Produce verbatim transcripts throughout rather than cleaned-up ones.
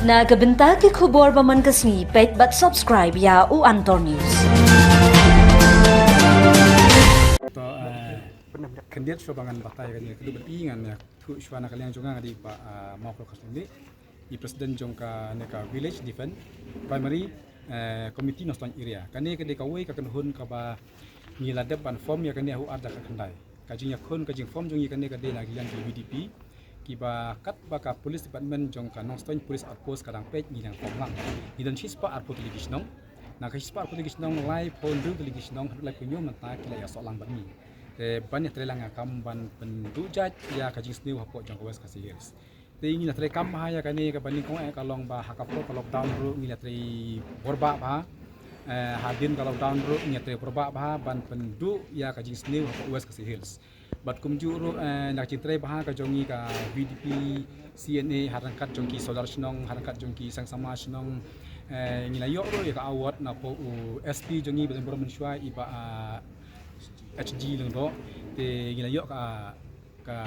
Na ka bynta ki khubor ba man ka sngi, peit bad subscribe ïa u Antor News. To, eh, khyndiat shuwa ba ngan batai kane ka dei ba i ngan ïathuh shuwa na ka liang jong nga, nga dei Bah, eh, Mawkhor Kharsyndih, i president jong kane ka Village Defence Primary, eh, Committee Nongstoiñ Area. Kane ka dei kawei ka kynhun kaba ngi la dep ban form ïa kane ha u ar hajar khatkhyndai. Ka jingïakhun, ka jingform jong ngi kane ka dei na ka liang ki VDP, kiba katba ka police department jong ka Nongstoiñ Police Outpost ka dang peit, ngi dang form lang. Ngi don shispah arphew tylli ki shnong. Na ka shispah arphew tylli ki shnong, laiphew hynriew tylli ki shnong haduh laiphew hynñiew mynta ki la ïasoh lang bad ngi. Te ban ïatreilang ïa ka kam ban pynduh jait ïa ka jingsniew hapoh jong ka West Khasi Hills. Te ngi la treikam bha ïa kane, kaba nyngkong eh ka long ba ha ka por ka lockdown ruh ngi la trei bor bha bha. Eh, hadien ka lockdown ruh ngi la trei bor bha bha ban pynduh ïa ka jingsniew hapoh West Khasi Hills. Bad kumjuh ruh, eh, na ka jingtrei bha ka jong ngi ka VDP CNA ha ryngkat jong ki sordar shnong, ha ryngkat jong ki seng samla shnong, eh, ngi la ïoh ruh ïa ka award napoh u SP jong ngi ba don burom mynshuwa, i Bah, ah, H G Lyngdoh. Te ngi la ïoh ka ka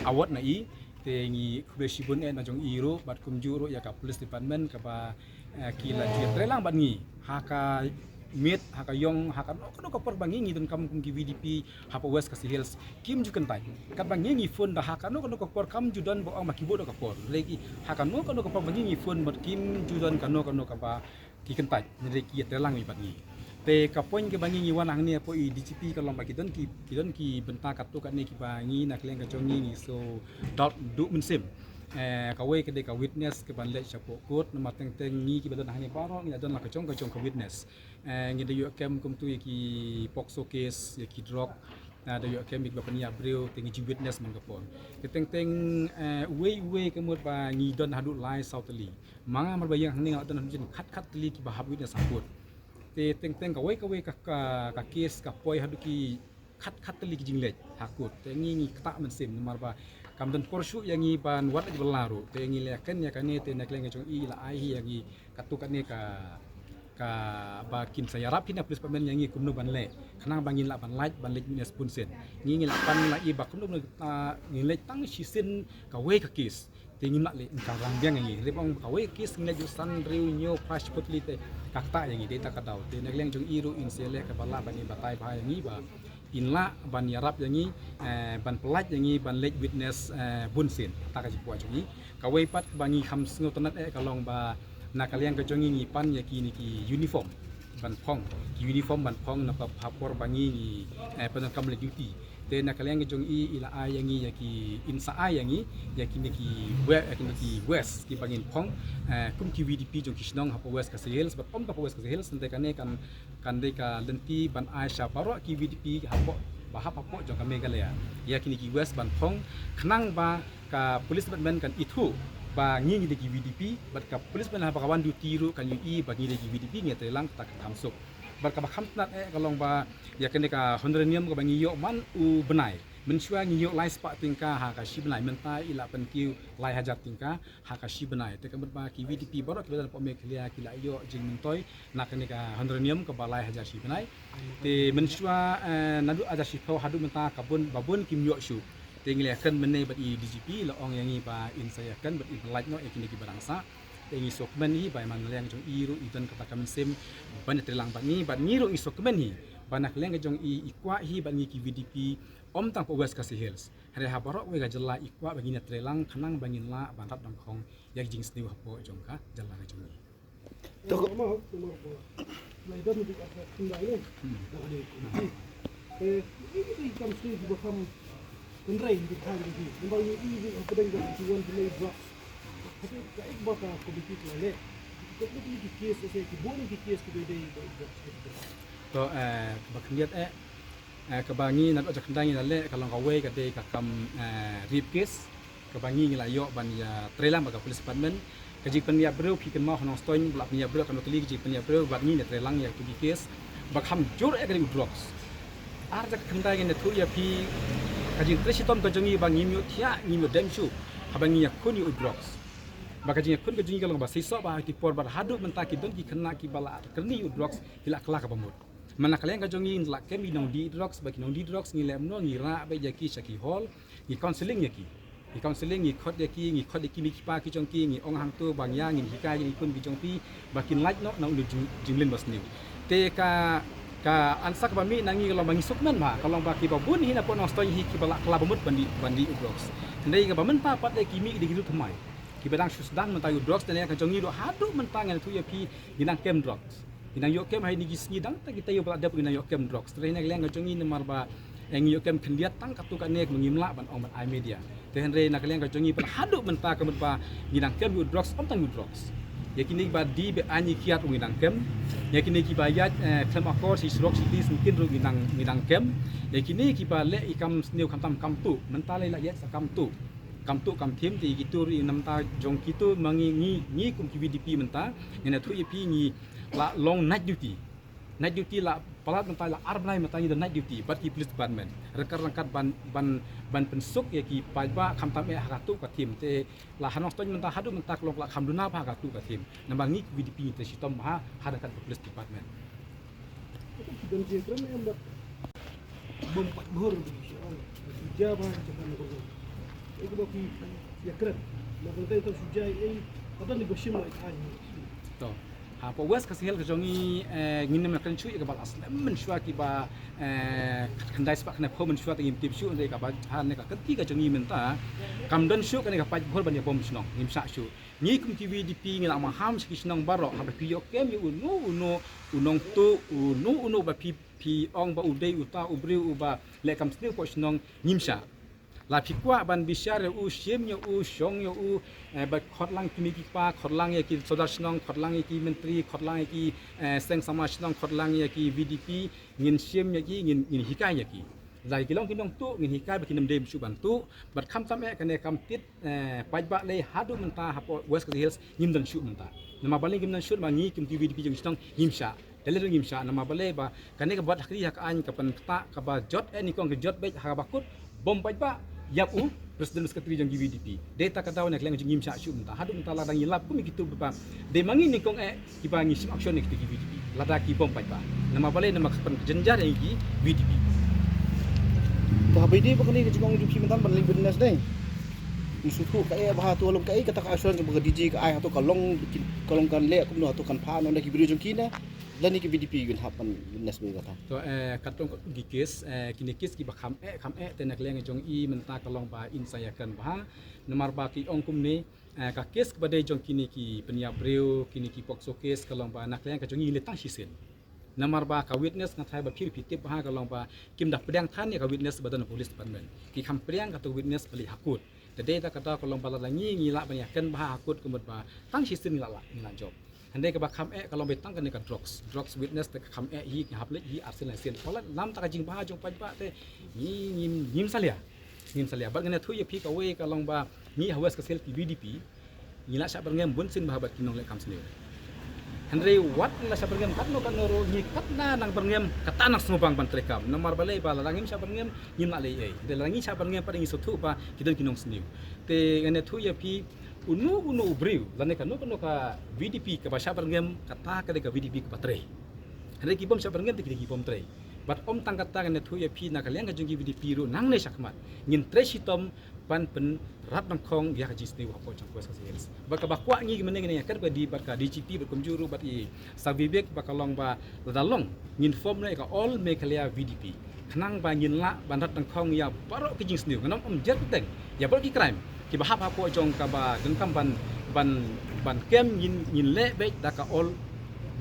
award na i, te ngi khublei shibun eh na jong i ruh, bad kumjuh ruh ïa ka police department kaba, eh, ki la ju ïatreilang bad ngi ha ka miet, ha ka ïong, ha kano kano ka por ba ngi ngi donkam kum ki VDP hapoh West Khasi Hills, kim ju kyntait. Katba ngi ngi phone da ha kano kano ka por, kam ju don ba ong ba ki buh da ka por. Lei ki ha kano kano ka por ba ngi ngi phone bad kim ju don kano kano kaba ki kyntait, hynrei ki ïatreilang bad ngi. Te ka point kaba ngi ngi wan hangne hapoh i DGP ka long ba ki don ki, ki don ki bynta katto katne kiba ngi na ka liang ka jong ngi ngi shu doubt duh mynsiem. Eh, kawei ka dei ka witness kaban leit shapoh court, namar teng teng ngi kiba don hangne baroh ngi la don la ka jong ka jong ka witness. Eh, ngi da ïoh kem kumtu ïa ki POCSO case, ïa ki drug, ah, da ïoh kem ïa kiba pynïap briew, te ngi ju witness man ka por. Te teng teng, eh, uwei uwei ka mut ba ngi don haduh lai saw tylli. Ma nga mar ba ïeng hangne nga la don haduh jin khat khat tylli kiba hap witness ha court. Te teng teng kawei kawei ka, ka, ka case ka poi haduh ki khat khat tylli ki jingleit ha court. Te ngi ngi ktah mynsiem namar ba kam don por shuh ïa ngi ban wad leit bylla ruh. Te ngi la ïakren ïa kane, te na ka liang ka jong i la ai hi ïa ngi katto katne ka, kaba kin sa ïarap hi na police department ïa ngi kumno ban leh, khnang ba ngin lah ban lait, ban leit witness bun sien. Ngi ngi la pan la i ba kumno ban, ah, ngin leit tang shisien kawei ka case. Te ngim lah leh, ka rang biang ïa ngi. Hynrei ba ong kawei ka case ngin leit ju san hynriew hynñiew phra shiphew tylli te ka ktah ïa ngi, dei ta ka daw. Te na ka liang jong i ruh in sa leh kaba lah ban i batai bha ïa ngi ba in lah ban ïarap ïa ngi, eh, ban pyllait ïa ngi ban leit witness, eh, bun sien. Kata ka jingkwah jong ngi. Kawei pat ba ngi kham sngewtynnat eh ka long ba na ka liang ka jong ngi ngi pan ïa kine ki uniform ban phong, ki uniform ban phong na ka por ba ngi ngi, eh, pyndonkam leit duty. Te na ka liang ka jong i i la ai ïa ngi ïa ki, in sa ai ïa ngi ïa kine ki we-, ïa kine ki vest kiba ngin phong, eh, kum ki VDP jong ki shnong hapoh West Khasi Hills, bad ym ka hapoh West Khasi Hills, hynrei kane kan kan dei ka lynti ban ai sha baroh ki VDP hapoh, ba hap hapoh jong ka Meghalaya. Ïa kine ki vest ban phong khnang ba ka police department kan ithuh ba ngi ngi dei ki VDP, bad ka police department haba ka wan duty ruh kan ïohi ba ngi dei ki VDP, ngi ïatreilang kata ka kham suk. Bad kaba kham tynnat eh ka long ba ïa kane ka honorarium kaba ngi ïoh man u bnai. Mynshuwa ngi ïoh lai spah tyngka ha ka shi bnai, mynta i la pynkiew lai hajar tyngka ha ka shi bnai. Te ka mut ba ki VDP baroh kiba don hapoh Meghalaya ki la ïoh jingmyntoi na kane ka honorarium kaba lai hajar shi bnai. Te mynshuwa, eh, naduh hajar shiphew haduh mynta ka bun, ba bun kim ïoh shuh. Te ngi la ïakren mynne bad i DGP, la ong ïa ngi ba in sa ïakren bad in pyllait noh ïa kine kiba dang sah. Te ngi sngewkmen hi ba man liang jong i ruh i don kata ka mynsiem ban ïatreilang bad ngi, bad ngi ruh ngi sngewkmen hi ba na ka liang ka jong i i kwah hi bad ngi ki VDP, ym tang hapoh West Khasi Hills, hynrei ha baroh kawei ka jylla i kwah ba ngin ïatreilang khnang ba ngin lah ban rat dang khong ïa ka jingsniew hapoh jong ka jylla ka jong i. To ko ma hok ma ba lai don di ka khindai ne. Hmm. Da ni. Eh, i kam sui di ba kam kan rai di kan di. Ba i i di ka dang da di wan di lai ba. Ka ek ba ka ko di ki lai le. Ko di ki case, se ki bun ki case ki dei dei ba. To, eh, ba khyndiat eh, eh, kaba ngi naduh hajar khyndai ngi la leh ka long kawei ka dei ka kam, eh, rape case. Kaba ngi ngi la ïoh ban ïatreilang bad ka police department. Ka jingpynïap briew phi kynmaw ha Nongstoiñ ba la pynïap briew, kano tylli ka jingpynïap briew bad ngi ngi la treilang ïa ka case. Ba kham jur eh ka dei u drugs. Ar hajar khyndai ngin ïathuh ïa phi ka jingtrei shitom ka jong ngi ba ngim ïoh thiah, ngim ïoh dem shuh haba ngi ïakhun ïa u drugs. Ba ka jingïakhun ka jong ngi ka long ba seisoh ba ha ki por bad haduh mynta ki don ki khynnah kiba la kyrni ïa u drugs, ki la kylla kaba mut. Man la ka liang ka jong ngi ngi la kem ïa ki nongdie drugs, ba ki nongdie drugs ngi leh kumno, ngi rah beit ïa ki sha ki hall, ngi counselling ïa ki. Ki counselling ngi khot ïa ki, ngi khot ïa ki mei ki pa ki jong ki, ngi ong hangto ba ngi ïa ngin hikai ïa ki khun ki jong phi ba kin lait noh na u jing, jingleh ba sniew. Te ka, ka answer kaba mih na ngi ka long ba ngi sngewkmen bha, ka long ba kiba bun hi na poh Nongstoiñ hi kiba la kylla bamut ban dih, ban dih u drugs. Hynrei kaba mynta pat de ki mih ki dei ki ruh thymmai kiba dang shu sdang mynta ïa u drugs, te na ka jong ngi ruh haduh mynta ngan ïathuh ïa phi, ngi dang kem drugs. Ngi dang ïoh kem ha kine ki sngi, dang ta kita ïoh ba la dep ngi dang ïoh kem drugs. Te na ka liang ka jong ngi namar ba, eh, ngi ïoh kem khyndiat tang katto katne ba ngim lah ban ong ban ai media. Te hynrei na ka liang ka jong ngi pat haduh mynta ka mut ba ngi dang kem ïa u drugs, ym tang ïa u drugs. Ïa kine kiba die be-aiñ kiad ruh ngi dang kem. Ïa kine kiba ïaid, eh, khlem akor shi surok shi kti syngkien ruh ngi dang, ngi dang kem. Ïa kine kiba leh ïa kam sniew khamtam kam tuh, mynta lei la ïaid sa kam tuh, kam tuh kam thiem, te ïa kito ruh ïa namar jong kito ma ngi, ngi, ngi kum ki VDP mynta ngin ïathuh ïa phi, ngi la long night duty. Night duty la palat mynta la ar bnai mynta ngi don night duty bad ki police department, ryngkat ryngkat ban, ban, ban pynsuk ïa ki paidbah khamtam eh ha kato ka thiem. Te la ha Nongstoiñ mynta haduh mynta ka long la kham duna bha ha kato ka thiem. Namar ngi ki VDP ngi trei shitom bha ha ryngkat ka police department. Ki don jingkren em bad bom pat bhur, shu ong shu ja bha, shu ban bhur. Ïa kaba phi ïakren, ma kane to shu ja ei, ka don ni ba shim la ai. To, hapoh West Khasi Hills ka jong ngi, eh, ngin ym ïakren shuh ïa kaba la slem mynshuwa kiba, eh, khyndai spah khyndai phew mynshuwa te ngim tip shuh, hynrei kaba ha kane ka kynti ka jong ngi mynta kam don shuh kane ka paid bhur ban ïa bom shnong, ngim shah shuh. Ngi kum ki VDP ngi la maham sha ki shnong baroh, haba phi ïoh kem ïa uno uno u nongtuh, uno uno ba phi, phi ong ba u dei uta u briew uba leh kam sniew hapoh shnong, ngim shah. La phi kwah ban bishar ïa u, shim ïa u, shong ïa u, eh, ba khot lang ki mei ki pa, khot lang ïa ki sordar shnong, khot lang ïa ki myntri, khot lang ïa ki, eh, seng samla shnong, khot lang ïa ki VDP, ngin shim ïa ki, ngin, ngin hikai ïa ki. Lada ki long ki nongtuh, ngin hikai ba kin ym dei shuh ban tuh. Bad khamtam eh kane kam tied, eh, paidbah lei haduh mynta hapoh West Khasi Hills ngim don shuh mynta. Namar balei ngim don shuh? Namar ngi kum ki VDP jong shnong ngim shah. Te lei ruh ngim shah, namar balei? Ba kane ka bad ha ka ri ha ka aiñ ka pynktah kaba jot eh nyngkong ka jot beit ha kaba kut bom paidbah ïap u president secretary jong ki VDP. Dei ta ka daw na ka liang jong ngi ngim shah shuh mynta. Haduh mynta la dang ïalap kum kito ba dei ma ngi nyngkong eh kiba ngi shim action ïa kito ki VDP lada ki bom paidbah. Namar balei? Namar ka pynjynjar ïa ngi ki VDP. Te haba ïadei bad kane ka jingong jong phi mynta ban leit witness dei, ngi sngewthuh kaei ba hato, long kaei kata ka assurance kaba ka DG ka ai, hato ka long, ka long kan leh kumno, hato kan phah noh na ki briew jong ki ne lane ki VDP kin hap ban witness beit kata? To, eh, katkum ki case, eh, kine case kiba kham eh, kham eh, te na ka liang jong i mynta ka long ba in sa ïakren bha. Namar ba ki ong kumne, eh, ka case kaba dei jong kine ki pynïap briew, kine ki POCSO case, ka long ba na ka liang ka jong i leit tang shisien. Namar ba ka witness, nga tharai ba phi ruh phi tip bha, ka long ba kim da pdiang than ïa ka witness ba don ha police department. Ki kham pdiang kata witness ba leit ha court. Te dei ta kata ka long ba lada ngi, ngi lah ban ïakren bha ha court ka mut ba tang shisien ngi la, la, ngi la jop. Hynrei kaba kham eh ka long ba tang kane ka drugs. Drugs witness te ka kham eh hi, ngi hap leit hi arsien laisien. Palat namar ta ka jingbha jong paidbah te ngi, ngim, ngim salia. Ngim salia. Bad ngan ïathuh ïa phi kawei ka long ba ngi ha West Khasi Hills ki VDP ngi la shah byrngem bunsien bha bad ki nongleh kam sniew. Hynrei wat ngi la shah byrngem katno katno ruh, ngi katno nang byrngem kata nang sngewbang ban treikam. Namar balei? Ba lada ngim shah byrngem ngim lah leh ei. Hynrei lada ngi shah byrngem pat ngi sngewthuh ba ki don ki nongsniew. Te ngan ïathuh ïa phi, uno uno u briew lane kano kano ka VDP kaba shah byrngem, kata ka dei ka VDP kaba trei. Hynrei ki bym shah byrngem te ki dei ki bym trei. Bad ym tang kata, ngan ïathuh ïa phi, na ka liang ka jong ki VDP ruh nangne shakhmat ngin trei shitom ban pynrap nyngkong ïa ka jingsniew hapoh jong ka West Khasi Hills. Bad kaba kwah ngi mynne ngi ïakren bad ka DGP bad kumjuh ruh bad i Sir Vivek ba ka long ba lada long ngin form noh ïa ka All Meghalaya VDP khnang ba ngin lah ban rap nyngkong ïa baroh ki jingsniew, ngam ong ym jer bteng, ïa baroh ki crime kiba hap hapoh jong kaba donkam ban, ban, ban kem, ngin, ngin leh beit da ka All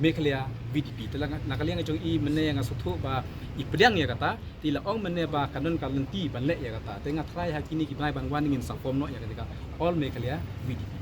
Meghalaya VDP. Te la na ka liang jong i mynne nga sngewthuh ba i pdiang ïa kata, te la ong mynne ba ka don ka lynti ban leh ïa kata. Te nga tharai ha kine ki bnai ban wan ngin sa form noh ïa kata ka All Meghalaya VDP.